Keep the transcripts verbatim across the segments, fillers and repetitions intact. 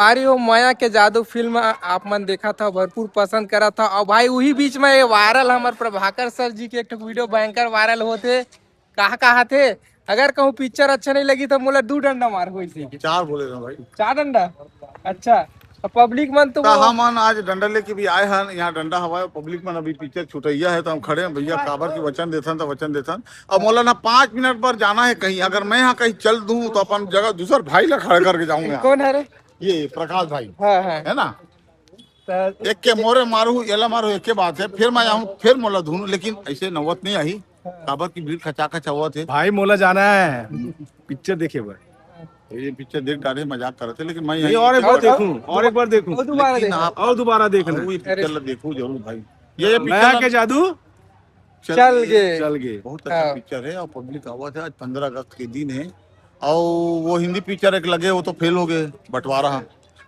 अरे, वो मया के जादू फिल्म आप मन देखा था, भरपूर पसंद करा था। और भाई, वही बीच में ये वायरल, हमर प्रभाकर सर जी के एक ठो वीडियो भयंकर वायरल होते। कहा कहा थे, अगर कहूँ पिक्चर अच्छा नहीं लगी तो मोला दू डंडा मार होई से। चार बोले रहे भाई। चार डंडा। अच्छा, तो पब्लिक मन तो का वो हमन आज डंडा लेके भी आए हन, यहाँ डंडा हवाए, पब्लिक मन अभी पिक्चर छुटैया है, तो हम खड़े हैं भैया, काबर की वचन देथन तो वचन देथन। अब मोला ना पाँच मिनट पर जाना है कहीं, अगर मैं यहाँ कहीं चल दूं तो अपन जगह दूसर भाई ला खड़ा करके जाऊंगा। कौन है रे? ये प्रकाश भाई। हाँ, हाँ। है ना? तो एक के मोरे मारू, एला मारू, एक के बात है, फिर मैं आऊँ, फिर मोला धुनू, लेकिन ऐसे नौबत नहीं आई। हाँ। काबर की भीड़ खचाखच आवत है। भाई, मोला जाना है पिक्चर देखे बर। ये पिक्चर देख डारे, मजाक करते, लेकिन मैं नहीं, यही और एक बार और, देखूं, और एक बार देखूं। और दोबारा लेकिन देखूं। आप और दोबारा देखना। वो ये पिक्चर अरे। ला देखो जरूर भाई। ये पिक्चर मया ला के जादू चल चल गए। गए। चल गए। बहुत अच्छा हाँ। पिक्चर है और पब्लिक आवत है। आज पंद्रह अगस्त के दिन है और वो हिंदी पिक्चर एक लगे, वो तो फेल हो गए, बंटवारा।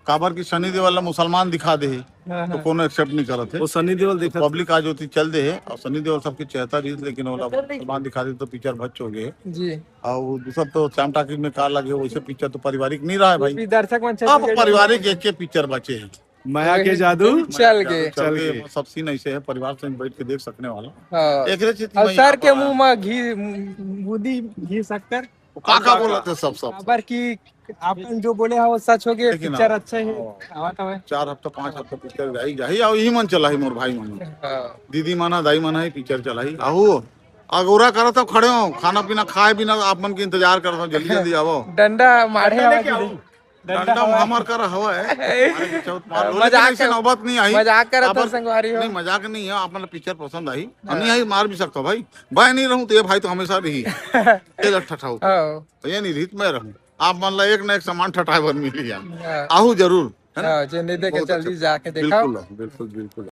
काबर की सनी देओल ला मुसलमान दिखा दे है, हाँ, तो हाँ। कोनो एक्सेप्ट नहीं करत है। वो सनी देओल देखा पब्लिक आज होती चल दे है और सनी देओल सबके चहेता रही, लेकिन वो ला मुसलमान दिखा दे तो पिक्चर भच हो गए। जी। और दूसरा तो श्याम टाकीज में का लगे, वैसे पिक्चर तो पारिवारिक नहीं रहा है भाई। भी दर्शक मन अब चल गए। पारिवारिक एक के पिक्चर बचे हैं। मया के जादू चल गए। चल चल गए। गए। सब सीन ऐसे है, परिवार से बैठ के देख सकने वाला। हाँ। एकरे चीज और मैं सर यहाँ के पर मुंह में घी, बूंदी, घी शक्कर। वो का का बोला थे सब, सब? काबर की आपन जो बोले हो, वो सच हो गए, देखिए ना। पिक्चर अच्छा है, हाँ। आवा तो है। चार हफ्ता, पाँच हफ्ता पिक्चर जाही, जाही, और यही मन चला ही मोर भाई मन। हाँ। दीदी मन, दाई मन है, पिक्चर चला ही। आहू, अगोरा करा तब खड़े हो, खाना पीना खाए बिना आप मन के इंतजार करता हूँ, जल्दी जल्दी आवो। डंडा मारे डंडा हवा लेके की आऊं। डंडा डंडा हवा। हमर करा हवा है। अरे, चौथ मार लो, मजाक लेकिन ऐसे कर, नौबत नहीं आई। मजाक करत हन काबर संगवारी हो। नहीं, मजाक नहीं है, आप मन ला पिक्चर पसंद आई। हाँ। नहीं आई, मार भी सकता भाई। मैं नहीं रहूं तो ये भाई तो हमेशा रही। ये लठ ठठाऊ। हाँ। तो ये नहीं रही तो मैं रहूं। आप मन ला एक ना एक सामान ठठाए बर मिली जाए। हाँ। आहू जरूर, है ना? हाँ, जे नहीं देखे, बहुत अच्छा। जल्दी जाके देखा। बिल्कुल, बिल्कुल, बिल्कुल।